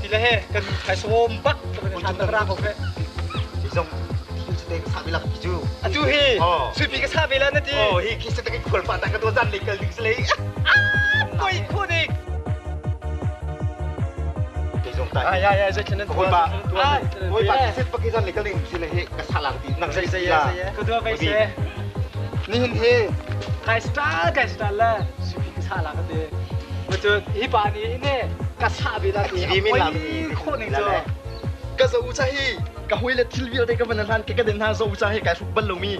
ti le he kan thai sawm bak ka kan ra ko fe. Zong thil cu te ka sa bilak ki cu. Atu hi suipi ka sa bela na ti. Oh hi khi se te khual pa ta ka to zan le kal ding sle. Koi khu dik. Ke zong ta. Ai ai ai zai thlen Koi pa. Koi pa ki set pa ki zan le kal ding si le he ka sa lang ti nang zai zai la. Ka dua bai se. Ni hin he kai star kai star la suipi ka sa la ka te. Ma chu hi pa ni ne ka sa bela ti. Koi khu ning chu. Ka zo cha hi ka hoi le thil vialte ka van hlan ke ka den hna zo cha hi kai hruk bal lomi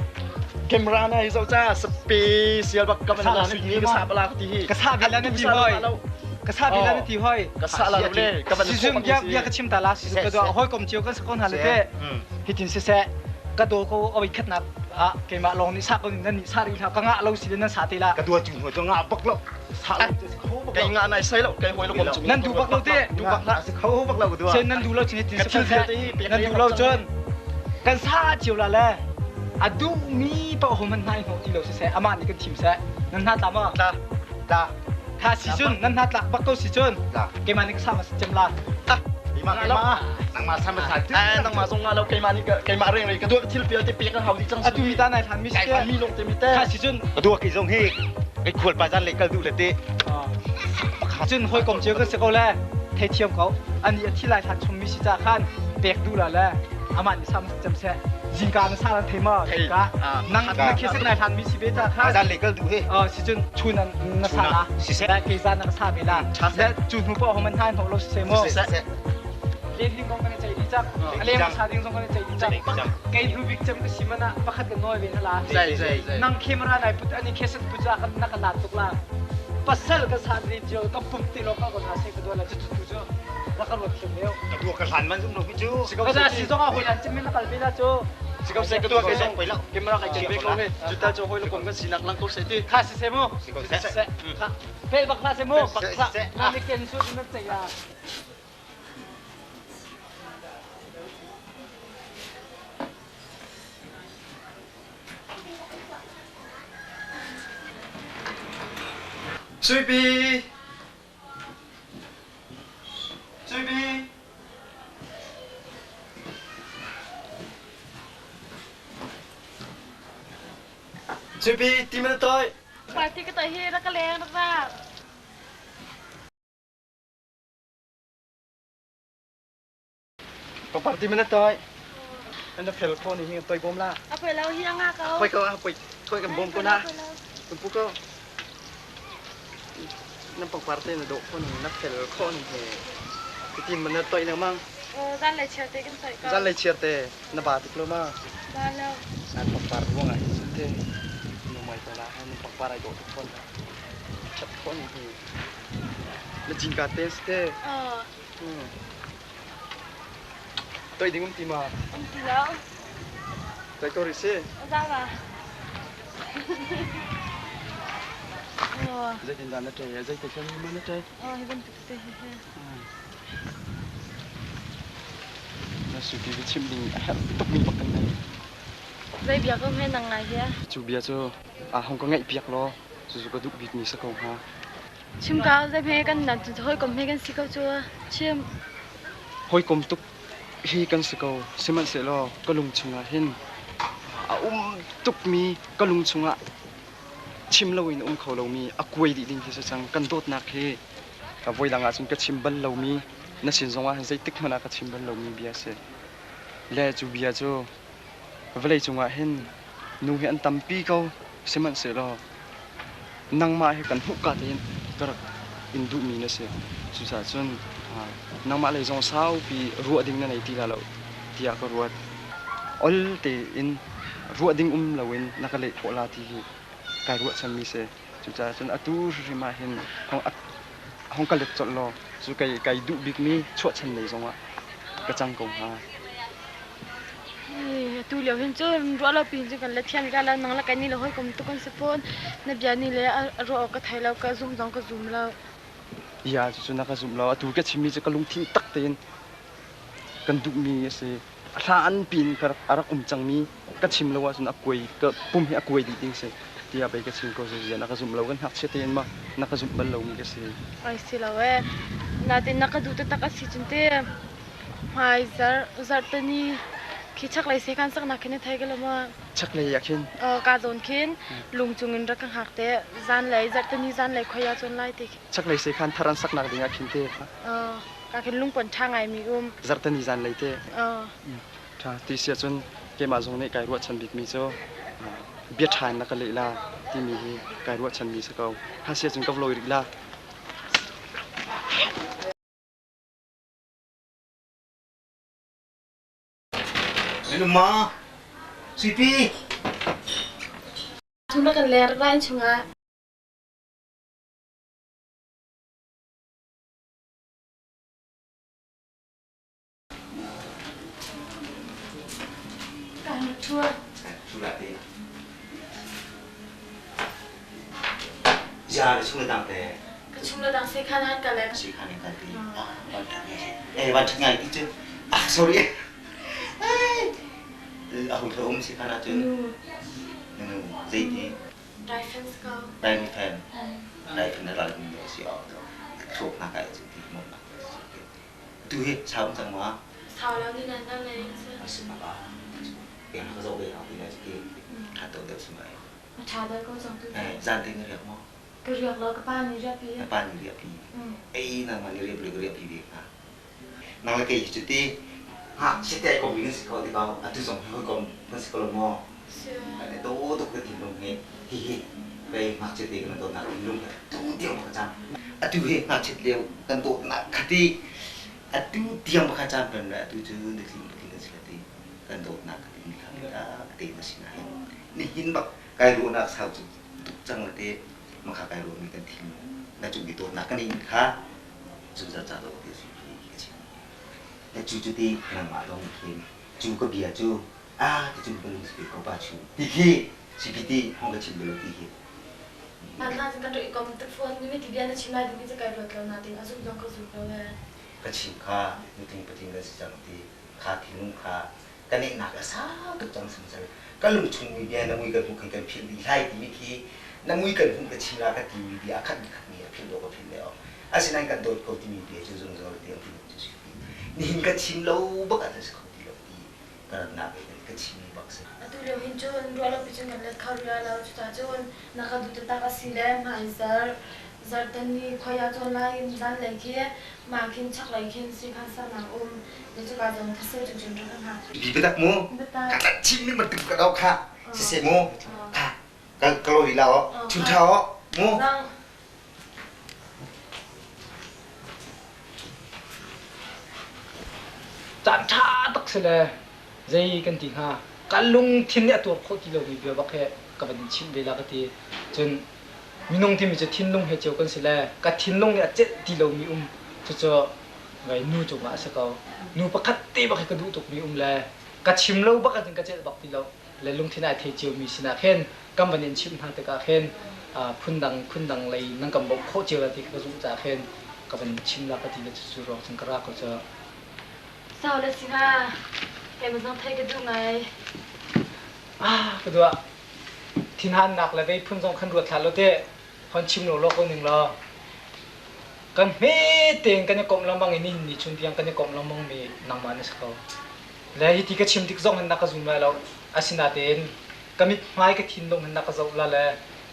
camera na hi zo cha special bak ka van hlan suipi ka sa bala ti hi. Ka sa bela na ti hoi. Ka sa bela na ti hoi. Ka sa la le ka van Sizung bia bia ka chim ta la sizung ka do hoi kom chiu kan sakon hal te hitin se se ka do ko oi khat nak a keimah long ni sa ko nan ni sa ri hla ka nga lo si nan sa te la. Ka dua chung ho nga bak lo. Sa lo kho bak kai nga nai sai lo kai hoi lo kom chung nan du bak lo te du bak la kho bak lo ka dua. Sen nan du lo chin hitin ka se thil se vialte hi nan du lo chun kan sa chiu la le adu mi pa ho man nai ho ti lo se se ama ni kan thim se nan na tla ma tla Ta. tha si chun nan na tlak bak ko si chun La. keimah ni ka sa ma chem la. Ima keima. Nang ma sa ma sa. Ai nang ma zong nga lo keimah ni keimah reng rei ka dua thil vialte pek ka hau di chang Atu mi ta nai than mi kai se mi long te mi te tha si chun. Ka dua ki zong hi. Kai khual pa zan le kal du le te. Cun hawikom cio kan si ko le theithiam ko ani a thi lai hlan chung mi si ca khan pek duh la le amah nih sam cem seh zingka na sa lan thei ma zingka nang na khiasik nai hlan mi si ve ca khan Zan le kal du he. Si cun chun na sa la Si seh. Le ke zan na sa ve la le cu hnu pa ho man han ho lo si se mo Si seh. Len ding kong kan i ceih dih cang a leng sa ding zong kan i ceih dih cang kei hnu bik cem ka si mana pakhat kan nawi ve na la. Zai zai zai. Nang camera nai put ani kheset put ca kan na ka lat tuk la pasal ka sa ri cio ka pum ti lo ka ko na se ka do la chu chu chu la ka ruat thiam leo. Ka dua ka hlan man zum lo ki chu. Ka da si zong a hoi lan cim na kal pe la chu. Si ko se ka dua kai zong camera kai chen bek lo he juta cho hoi lo kom kan sinak lang ko se ti. Kha si se mu. Si ko se. Se kha pe bak la se mu. Bak la. Na ni ken su na chei la. Suipi Suipi Suipi ti mana toy. Party ka tahi rak ka leng rak ra. Papar ti mana toy. An fel ko ni hi toy bom la. A poi lo hi nga ko. Koi ko poi koi kan bom ko na. Tum pu ko. Nam pangpar te na do ko ni na fel ko ni he. Tin mana toy na mang. Zan le chiar te kan toy ko. Zan le chiar te na ba tik lo ma. Ba lo. San pangpar ruang ai te. Nu mai to la han pangpar ai do tuk kon. Chat ko ni he. Na jing ka te te. Toy ding um ti ma. Um ti lo. Toy ko ri se. Za ba. Zeitin dah na ṭe? Zei te khan ma na ṭe? Oh, hi bantuk te hi he. Na supi bi chim ding a herh tuk mi bak kan nei. Zei bia ko hme nang ngai hia? Cu bia cu a hong ka ngaih piak law cu cu ka duh bik mi si ko hnga. Chim ka zei hme kan nan cu hawikom he kan si ko cu chim. Hawikom tuk hi kan si ko. Sihmanhsehlaw ka lung chungah hin a um tukmi ka lung chungah chim loin um kho lomi a kuai dih ding khi si cang. Kan dawtnak hi ka voidang ahcun ka chim bal lomi na sin zongah hin zeitik hmanh ah ka chim bal lomi bia si. Le cu bia cu vawlei cungah hin nu hi an tampi ko. Sihmanhsehlaw nangmah hi kan hmuh ka tein ka rak in duhmi na si. Cucaah cun nangmah lei zong saupi ruah ding na nei ti la lo tiah ka ruat. Ol tein ruah ding um loin na ka leh khawh la ti hi kai ruahchanmi si. Cucaah cun atu hrimhrim ah hin hong ka let colh law cu kai kai duh bikmi chuahchan lei zongah ka cang ko hnga. Tu lio hin cun ruah lo pin cun kan la thiam ka la nang la kan ni le hawikom tuk kan si fawn. Na bia ni le a ruah awk ka thei lo ka zum zong ka zum lo. Bia cu na ka zum lo. Atu ka chimmi cu ka lungthin tak tein kan duhmi a si. A hlan pin ka rak a rak um cangmi ka chim lo ahcun a kuai ka pum hi a kuai dih ding si tiah pei ka chim ko zia na ka zumh lo kan ngakchia tein ma na ka zumh bal lomi ka si. Ai si lo ee. Nain na ka duh taktak a si cun te hmai zarh zarhteni khi chaklei sekhan saknak khin na thei ko lo maw? Chaklei ah khin. Ka zawn khin lung cung in rak ka hngak te. Zanlei zarhteni zanlei khoi ah cawn lai ti khi. Chaklei sekhan thar an saknak ding ah khin te. Ka khin lungpon ṭha ngaimi um. Zarhteni zanlei te. Ṭha ti si ahcun keimah zong nih kai ruahchan bikmi cu bia ṭha in na ka leh la timi hi kai ruahchanmi si ko. Ha si ahcun ka va lawi rih la. Ma, Suipi. Chung na kan ler lai chungah. Ja le chung le dang te. Ka chung le dang sekhan han ka le. Sekhan in ka ti. Eh van ngai ti cu. Ah sorry. A hung um sekhan ah cun. Nu zeiti. Rifle ko. Rifle. Rifle na ral mi si au. Thuk na kai cu ti mo na. Tu hi sau cang ma? Sau lo ni nan nan lei si. A si ma ba. Ke na ka zoh ve hau ti lai ti. Tha to deuh si mai. A tha deuh ko cang tu. Eh zan te na riak maw? Ka riak lo ka pa nih riak pi. Na pa nih riak pi. Ei nang ma nih riak le ka riak pi ve hnga. Nang le kei hi cu ti ha si te kom ding si ko ti ko atu zong hi hawikom kan si ko lo maw? Si. Ane to tuk ka thinlung hi hi hi pei ngakchia te kan dawtnak thinlung he tu tiang ka cam. Atu hi ngakchiat lio kan dawtnak khati atu tiang ka cam peng le atu cu na tling patling kan si la ti kan dawtnak ka ti kha te na si na hin nihin bak kai ruahnak sau cu tuk cang le te makha kai ruahmi kan thinlung na cung i dawtnak kan in kha zungzal ca dawh ti si hi ka chim na cu cu ti nangmah zong khin cu ka bia cu ah ti cun ka lung si ko pa chu ti khi CPT hong ka chim bel ti khi Na kan rak i kom tuk fawn mi ti bia na chim lai ding cu kai ruat lo nain a zumh zong ka zum lo ee. Ka chim kha nutling patling kan si cang ti kha thinlung kha ka nehnak a sau tuk cang samsal ka lung chung mi bia na mui kan hmuh kan kan philh dih lai timi khi na mui kan hmuh ka chim la ka ti mi bia a khat khat mi a philh lo ka philh le ok asinain kan dawt ko timi bia cu zungzal tiang ti cu si nihin ka chim lo bak ah si kho ti lo ti ka ratnak in ka chimmi bak si. Atu lio hin cun ruah lo pi cun kan let kho rih lo. Cucaah cun na ka duh taktak a si le hmaizarh zarhtan ni khoi ah cawn lai in zanlei khi mah khin chaklei khin sikhan saknak um le cuka zong thasel cu cun rak ka hngak. Bi biatak mu Biatak. Ka chim ning bantuk ka do kha siseh mu kha ka ka lo la o chun tha o mu Nang Caan ṭha tak si le zei kan ti hnga ka lungthin nih a tuar khawh ti lomi bia bak hi ka van in chimh ve la ka ti. Cun minung timi cu thinlung he cio kan si le ka thinlung nih a celh ti lomi um cucu vei nu cungah a si ko. Nu pakhat te bak hi ka duh tukmi um le ka chim lo bak ahcun ka celh bak ti lo. Le lungthin ai thei ciomi sinah khin kan van in chimh hna tikah khin phundang phundang lei nan kan bawmh khawh cio la ti ka zumh caah khin ka van chim la ka ti le cucu ruang cun ka ra ko cu. Sau le singa keimah zong thei ka duh ngai. Ah ka duah thinhannak le vei phun zong khan ruat hlah lo te hon chim lo law ko ning law kan hme tein kan i komh lengmang i nihin ni chun tiang kan i komh lengmang mi nangmah na si ko. Le hiti ka chim tik zong hin na ka zum lai lo. Asinain ka mithmai ka thinlung hin na ka zoh la le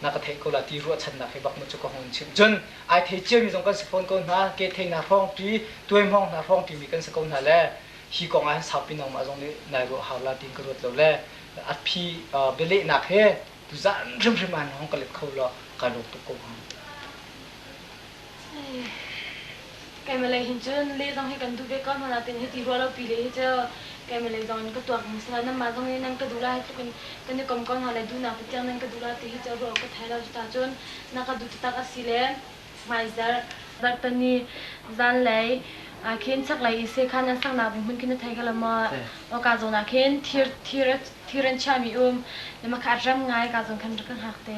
na ka theih ko la ti ruahchannak he bak mu cu ka hung chim. Cun ai thei ciami zong kan si fawn ko hna, ke thei hna hrawngṭi, tuaihmawng hna hrawngṭi mi kan si ko hna le hi kong ah hin saupi nangmah zong nih nai ruah hau la tiin ka ruat lo le a phi bialehnak he tuzaan hrimhrim ah hong ka let kho law kai lawm tuk ko hnga. Keimah lei hin cun le zong hi kan duh ve ko hna nain hiti ruah lo pi le hi cu keimah lei zong in ka tuak ning si lo. Nanmah zong nih nan ka duh lai hi tluk in kan i kom ko hna le duhnak te tiang nan ka duh lai ti hi cu ruah awk ka thei lo. Cucaah cun na ka duh taktak a si le hmaizarh zarhteni zanlei ah khin chaklei i sekhan an saknak ding hmun khin na thei kha lo maw? Awka zawn ah khin thir thir thir an chiahmi um le makha a rem ngai ka zawn khan rak ka hngak te.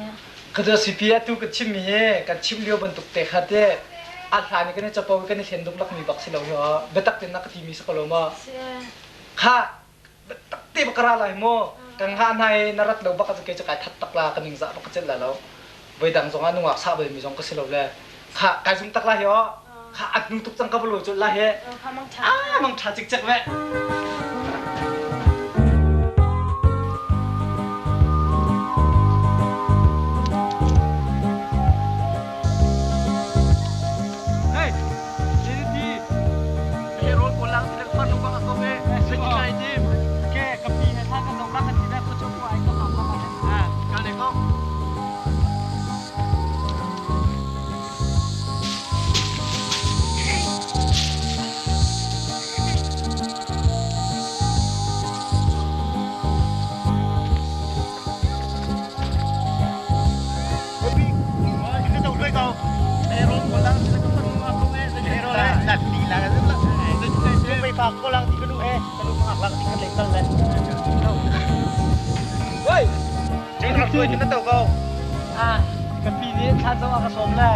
Khacu sipi atu ka chimmi hi kan chim lio bantuk te kha te a hlan i kan i capo i kan i hlen duklakmi bak si lo hi aw biatak tein na ka timi si ko lo maw? Kha biatak te bak ka ra lai mu kan hngah hna i na rat lo bak ah ke cu kai that tak la ka ningzah bak ka celh la lo voidang zong ah nungak sah balmi zong ka si lo le kha kai zum tak la hi aw. Kha a hnu tuk cang ka va lawi colh la he. Kha mang ṭha. Ah, mang ṭha cikcek ve. Hey, JDT, hero ko lang sila ka farnu bang ako eh. Sa kai tim. Ke kapi he thla ka zong la ka ti ve ko chu ai ka ma ma ma. Ah, kal ne ko. Ah, ka pi nih thlan zong a ka sawm le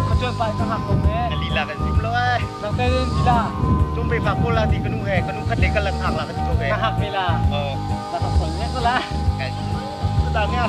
khuacuan pa in ka hngak ko me. Lila kan zim lo ai. Nang te in lila. Tum pe fa ko la ti kanu he kanu khat le kan la hngak la ka ti ko ke. Na hak ve la. Oh. Na ka sol ne ko la. Kai. Ta nga.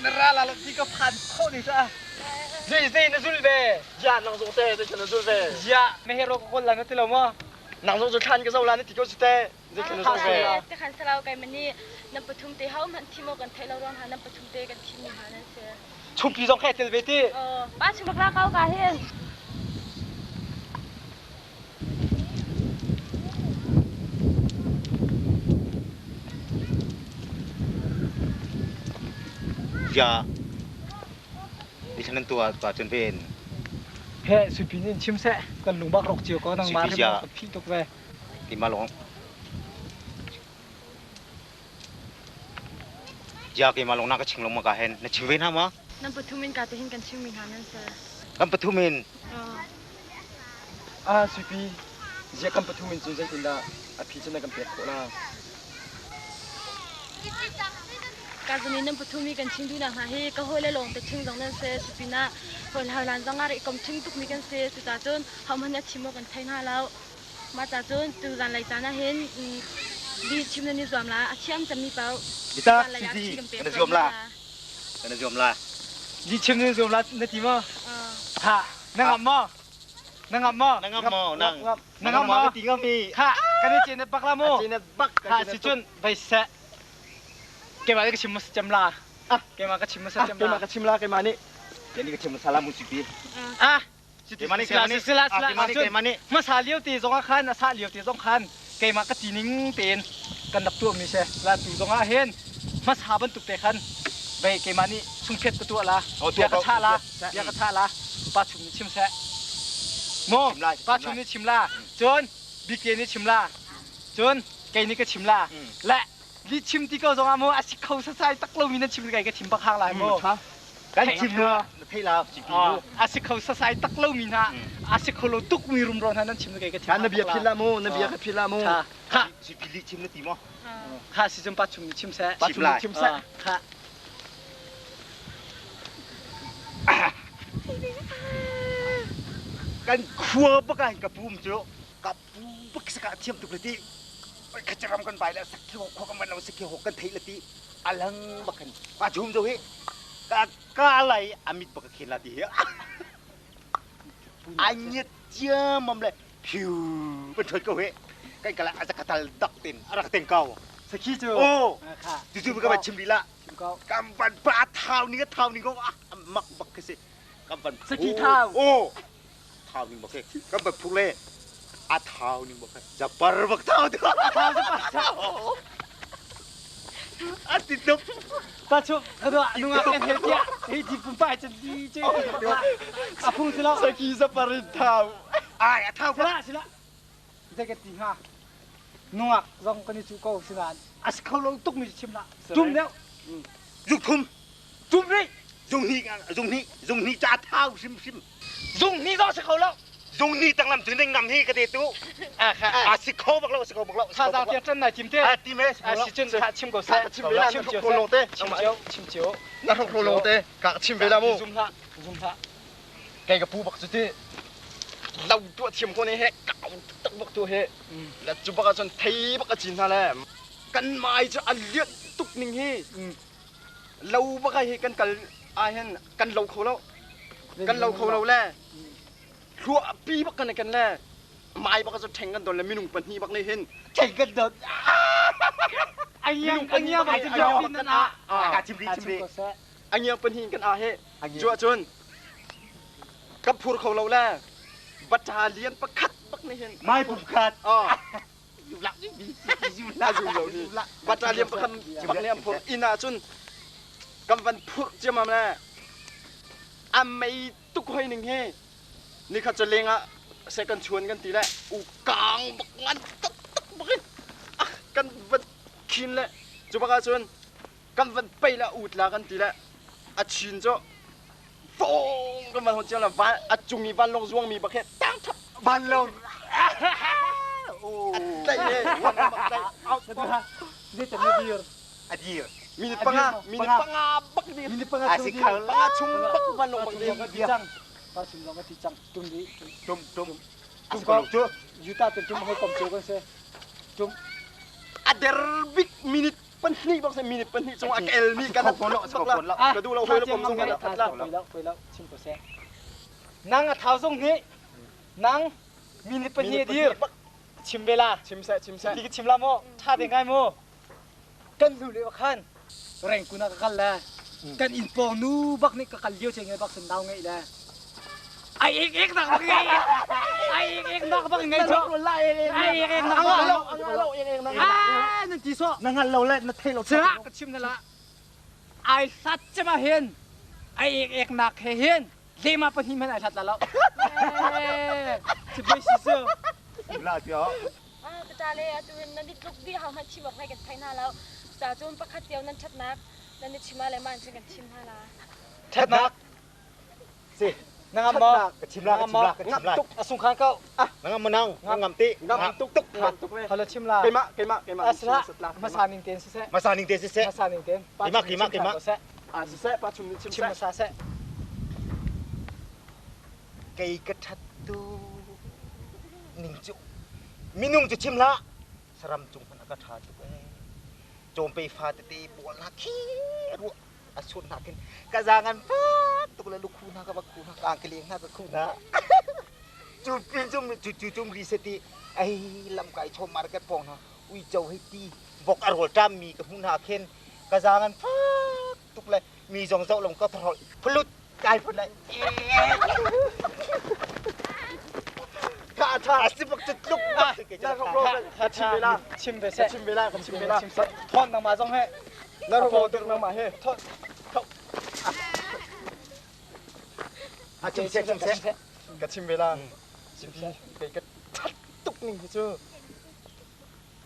Na ra la lo ti ka phan kho ni sa. Zei zei na zul ve. Ya nang zong te zei na zul ve. Ya me hero ko kol la na ti lo mo. Nang zong zu thlan ka zo la na ti ko su te. Zei na zul ve. Te khan salau kai mani nan pathum te hau man thimo kan thai lo ron ha nan pathum te kan thim mi ha nan se. Chumpi zong khe tel ve ti. Pa chung bak la kau ka hen. Ya. Di sanan tua tua chun ven. He suipi nin chim se kan lung bak rok chiu ko nang ma Suipi ya. ka phi tuk ve. Ti ma long. Ya ke ma long na ka ching long ma ka hen. Na chim ven ha ma. Nan pathum in ka te hin kan chim mi ha nan se. Kan pathumin. Ah suipi zia kan pathum in cun zeitin dah a phi cun na kan pek khawh la. Ka zuni nan pathum i kan chim du na hna hi ka hoi le long te thing zong nan se supina hoi hoi lan zong ari kom thing tuk mi kan se tu ta chun hom han chim kan thai na lo ma ta chun tu zan lai cana hin di chim na ni zuam la a thiam cham mi pau Bita si kan zuam la. Kan zuam la. Di chim ni zuam la na ti ma. Ha na ngam ma. Na ngam ma. Na ngam mo nang. Na ngam ma. Ti ngam mi. Ha kan ni chen bak la mo. Chin bak. Ha si chun vai se. Ke ma ka chim ma cham la. Ke ma ka chim ma cham Keimah la. ka chim la keimah nih. Ke ni ka chim salam mu sipi. Ah Ke ma ni ke ma ni. sila sila Ke ma ni ke ma ni. Ma sa liu ti zong a khan a sa liu ti zong khan keimah ka tining ten kan rak tuah mi se la tu zong ah hin ma sa bantuk te khan vei keimah nih chungphet ka tuah la bia ka cha la bia ka cha la pa chum nih chim seh mo pa chum nih chim la cun bike nih chim la cun kei nih ka chim la le li chim ti ko zong ah mo a si kho sasai tak lo mi na chim kai ka chim bak hang lai mo Kan chim la na thei la sipi mu. A si kho sasai tak lo mi hna a si kho lo tuk mi rumro hna nan chim kai ka chim Na bia phil la mu na bia ka phil la mu. Ha ha Sipi li chim na ti mo. ha si zum pa chum ni chim seh Pa chum nih chim seh. Ha Kan khua baka ka pum chu ka pu bak saka thiam tuk le ti. Khacharam kan bai la sakhi ho kho kan man lo sakhi ho kan thei la ti alang bakhan pa chum zo hi ka ka lai amit baka khen la ti hi ai nyet chiam mam le phiu pan thoi ko he kan kala azakatal dak ten arak teng kau sakhi chu oh tu tu ka ba chim ri la kam ban pa thau ni ka thau ni ko mak bak ke se kam ban sakhi thau oh thau ning bak he kan ban phuk le a thau ning bak he zapar bak thau tu thau zapar thau a ti tuk ta chu ka nunga kan he tia hi di pum pai chan di che a phung sila saki zapar in thau ai a thau sila sila zai ka ti nga nungak zong kan i chu ko sinan a si kho lo tuk mi chim la tum deuh zuk thum tum ri zung ni zung ni zung ni cha thau sim sim Zung hnih zong si kho lo. Zung hnih tanglam cu ning ngam hi ka te tu. A si kho bak lo, si kho bak lo. Thazaang tiang ṭan nai tim te. A tim e. A si cun kha chim ko seh. Chim ve la, Chim na cio hrok te. Chim cio, chim cio. Na hrok ro te. Ka chim ve la mu. Zum hlah, zum hlah. Kei ka pu bak cu ti. Lo tuah thiam ko ne he kau tak bak tu he. La cu bak ahcun thei bak a cin hna le. Kan mai cu a lian tuk ning hi. Lo bak hi kan kal ah hin kan lo kho lo kan lo kho lo le hluah pi bak kan kan le mai bak cu ṭheng kan don le minung pahnih bak nih hin ṭheng kan don angiang angiang bak kan ah ka chim ri chim ri angiang pahnih kan ah he cu ahcun kan phur kho lo le battalion pakhat bak nih hin mai pum khat Battalion pakhat bak nih an phurh. Inn ah cun kan van phurh ciammam le a mei tuk hoi ning hi nikhat cu leng ah seh kan chuan kan ti le u kang bak ngan taktak bak in kan van khin le cu bak ah cun kan van pei le ut la kan ti le a chin cu fong kan van hon ciam le van a cung i vanlawng zuang mi bak he tang thap vanlawng a tlaih he vanlawng bak tlaih dir a dir minute panga minute panga bak dir minute panga a si khal panga chung bak vanlawng bak dir ti cang pa chung long ti cang tum di tum tum tum ko chu yuta tum hoi kom chu kan se tum a der bik minute pahnih bak se minute pahnih chung a kel mi kan bak la ka du lo hoi lo kom zong kan that la hoi lo chim ko se nang a thau zong nih nang minute pahnih dir chim ve la chim se chim se ti chim la mo tha de ngai mo kan lu le khan reng kuna ka kal la kan in pong nu bak nih ka kal liu che ngai bak sin nau ngai la ai ek ek nak bak ngai ai ek ek nak bak ngai cho ai ek ek nak bak lo ek ek nak ah nan ti so na ngal lo le na thei lo cha ka chim na la ai hlat chema hin ai ek ek nak he hin lema pahnih man ai hlat la lo ci bai si su la tio Ah, ta le atu hin nan i tluk dih hau hmanh chim awk ngai kan thei hna lo. Ca cun pakhat cio nan ṭhatnak nan i chim ah le mah in cun kan chim hna la. Ṭhatnak Si. Na ngam maw? Ka chim la, ka chim la, ka chim la. Tuk a sung khan ko. Na ngam manang, na ngam ti. Ngam tuk tuk, ngam tuk ve. Halo chim la. Keimah, keimah, keimah. Asla, masa ning ten siseh. Masa ning ten siseh. Masa ning ten. Keimah, keimah, keimah. Ah, siseh, pa chum ning chim Chim masa seh. Kei ka that tu ning cu minung cu chim hlah saram cung hmanh a ka tha tuk ee cawmpe fa tete pawl hna khi ruah a sut hna khin ka zaangan fak tuk le lukhu hna ka va khu hna ka angkeleng hna ka khu hna cu pin cum cu cu cum ri se ti ai lam kai chom market pong hna uico hei ti vok a rawl ṭam mi ka hmu hna khin ka zaangan fak tuk le mi zong zoh lom ka tharol phulut kai phun lai ka tha si bak cu tluk ka chim ve la chim ve se chim ve la ka chim ve la thon nang ma zong he Na ro tuk nang mah he. Thon. A chim seh chim seh. Ka chim ve la. Chim se. Kei ka that tuk ning hi cu.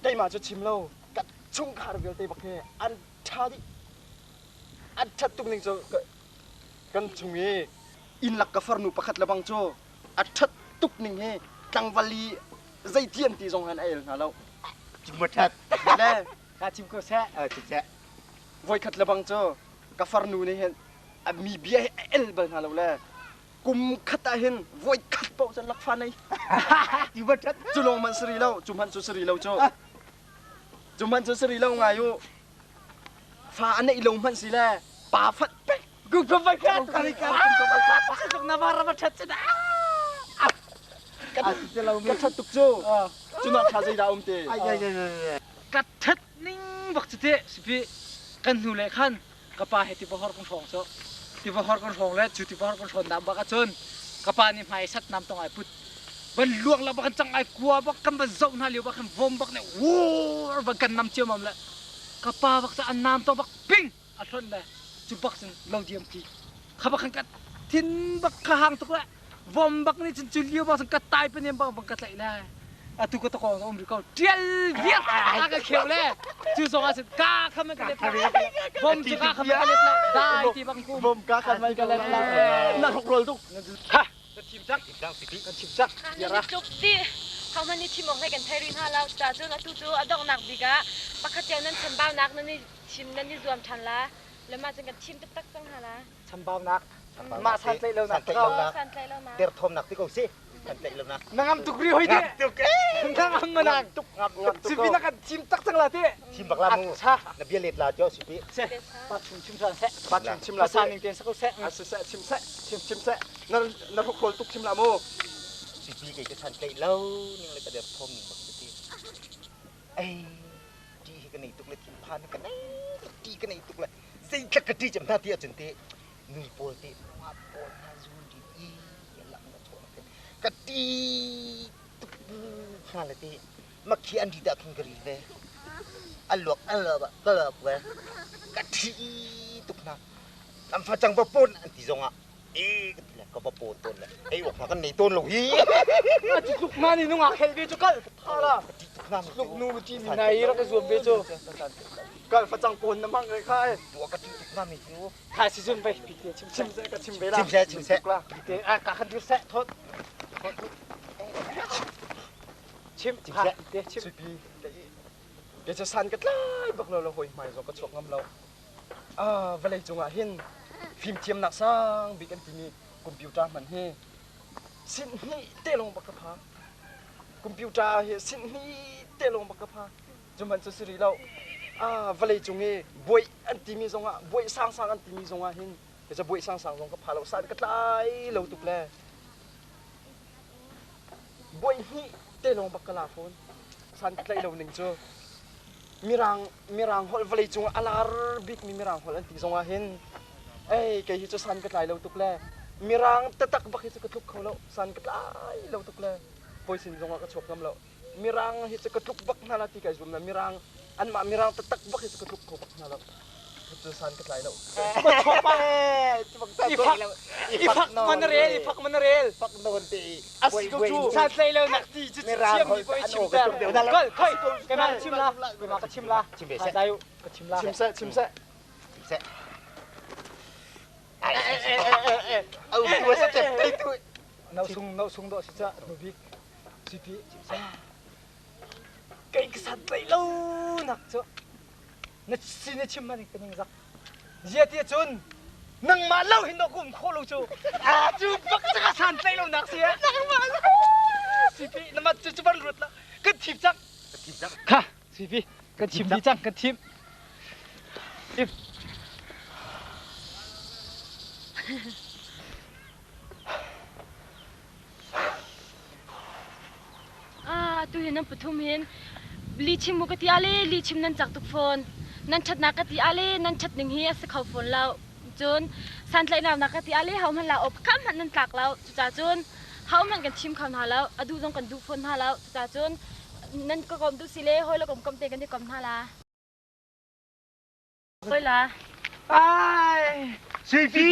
Keimah cu chim lo. Ka chungkhar vialte bak he an tha dih. An that tuk ning cu kan chung i inn lak ka farnu pakhat le bang cu a that tuk ning hi tlangval i zeiti an ti zong han a el hna lo. Chim that. Le Ka chim ko seh. Chim seh. Voikhat lebang cu ka farnu nih hin a mi bia hi a el bal hna lo le kum khat ah hin voikhat paoh cu lakfa nei. Ti va ṭhat. Cu lawng hmanh si rih lo, cu hmanh cu si rih lo cu. Cu hmanh cu si rih lo ngai u. Fa a neih lo hmanh si le pa fat pek. Ku ka vai khat ka ka ka na va ra that che da. Ka that tuk cu. Cu nak tha zei dah um te. Ai ai ai. Ka that ning bak chu te sipi kan hnu le khan ka pa he tiva hor kan hrawng cu tiva hor kan hrawng le cu tiva hor kan hrawn dah bak ahcun ka pa nih hmai sat nam tong ai put van luang la bak kan cang ai kua bak kan van zoh hna lio bak kan vom bak ne wur van kan nam ciamam le ka pa bak ca an nam tong bak ping a hlonh le cu bak cun lo diam ki kha bak kan ka thin bak kha hang tuk le vom bak nih cun cu lio bak cun ka tai panem bak bang ka tlaih le atu ka tokong um rih ko tial viar a ka kheu le cu zong ah cun ka kha man ka let bom cu ka kha man ka let lo dai ti bang kum bom ka kha man ka let lo na rok rol tuk ha ka thim cak kan chim cak yara tluk ti how many thim ok kan thai ri hna lo ta cun atu cu a donghnak bik ah pakhat cio nan chambaunak nan i chim nan i zuam than la le mah cun kan thim taktak cang hna la chambaunak mah san tlaih lonak san tlaih lonak derthawmnak ti ko si san tlaih lonak na ngam tuk ri hoi de tuk na ngam manang tuk ngam ngam tuk sipi na kan thim tak cang la te thim bak la mu na bia let la cho sipi se pa chung chim san se pa chung chim la sa ning ten sa ko se a se se chim se chim chim se na na rok tuk chim la mu sipi ke ka san tlaih lo ning le ka derthawm ning bak ti ei ti hi ka nei tuk le thinphan ka nei ti ka nei tuk le zeitlak ka ṭi cem hna ti ahcun te nu pawl te ngap pawl hna zun di i lak na chaw na ka ṭi tuk hna le te makhi an ri dah khin ka ri ve a luak a lak ka lak ve ka ṭhi tuk hna kan fa cang va pon an ti zong ah e ka ti le ka va pawn tawn le ei awk hna kan nei tawn lo hi a ti tluk ma ni nungak hel ve cu kal tha la ka ṭih tuk hna tluk nu ti mi nai rak zuam ve cu kal facang pawn na mang re kha ai tua ka ṭih tuk hna mi cu tha si zun vai pi te chim chim se ka chim ve la chim se chim se pi te a ka khan dir se thot chim chim se te chim pi ke cha san ka tlai bak lo lo hoi hmai zo ka chuak ngam lo Vawlei cungah hin fimthiamnak sang bik an timi computer hman hi sinhnih te lawng bak ka pha. Computer hi sinhnih te lawng bak ka pha. Cu hmanh cu si rih lo. Vawlei cung i buai an timi zongah buai sangsang an timi zongah hin ca buai sangsang zong ka pha lo san ka tlai lo tuk le buai hnih te lawng bak ka la fawn. San ka tlaih lo ning cu Mirang Mirang holh vawlei cung a lar bikmi Mirang holh an ti zong ah hin ei kei hi cu san ka tlai lo tuk le Mirang taktak bak hi cu ka tluk kho lo san ka tlai lo tuk le hawi sin zong ah ka chuak ngam lo Mirang hi cu ka tluk bak hna la ti kai zum na Mirang anmah Mirang taktak bak hi cu ka tluk kho bak hna lo cu san ka tlai lo I fak man rel i fak man rel fak nawn te Asi ko cu. San tlai lo nak ti cu thiam mi poi chim ter. Kal khoi kana chim la. Kana ka chim la. Chim ve seh. Dai ka chim la. Chim seh chim seh. Chim seh. Ai ai au tu sa te te tu. Nau sung nau sung do si cha nu bik sipi chim seh. Kai ka san tlai lo nak cu. Na si na chim man ka ning zak. Zia ti cun nangmah lo hin dawh kum kho lo cu a cu bak cu ka san tlai lo nak si nangmah lo sipi nama cu cu ban ruat la kan thim cang kha sipi kan thim di cang kan thim thim Ah, tu hi nan pathum hin li chim mu ka ti ale li chim nan cak tuk fawn. Nan ṭhatnak ka ti ale nan ṭhat ning hi a si kho fawn lo. Cun santlaihnak nak ka ti ale ho hmanh la aw pakhat hmanh nan tlak lo. Cucaah cun ho hmanh kan chim kho hna lo. A duh zong kan duh fawn hna lo. Cucaah cun nan ka kom duh si le hawi le kom kom te kan i kom hna la. Hoi la. Ai! Suipi!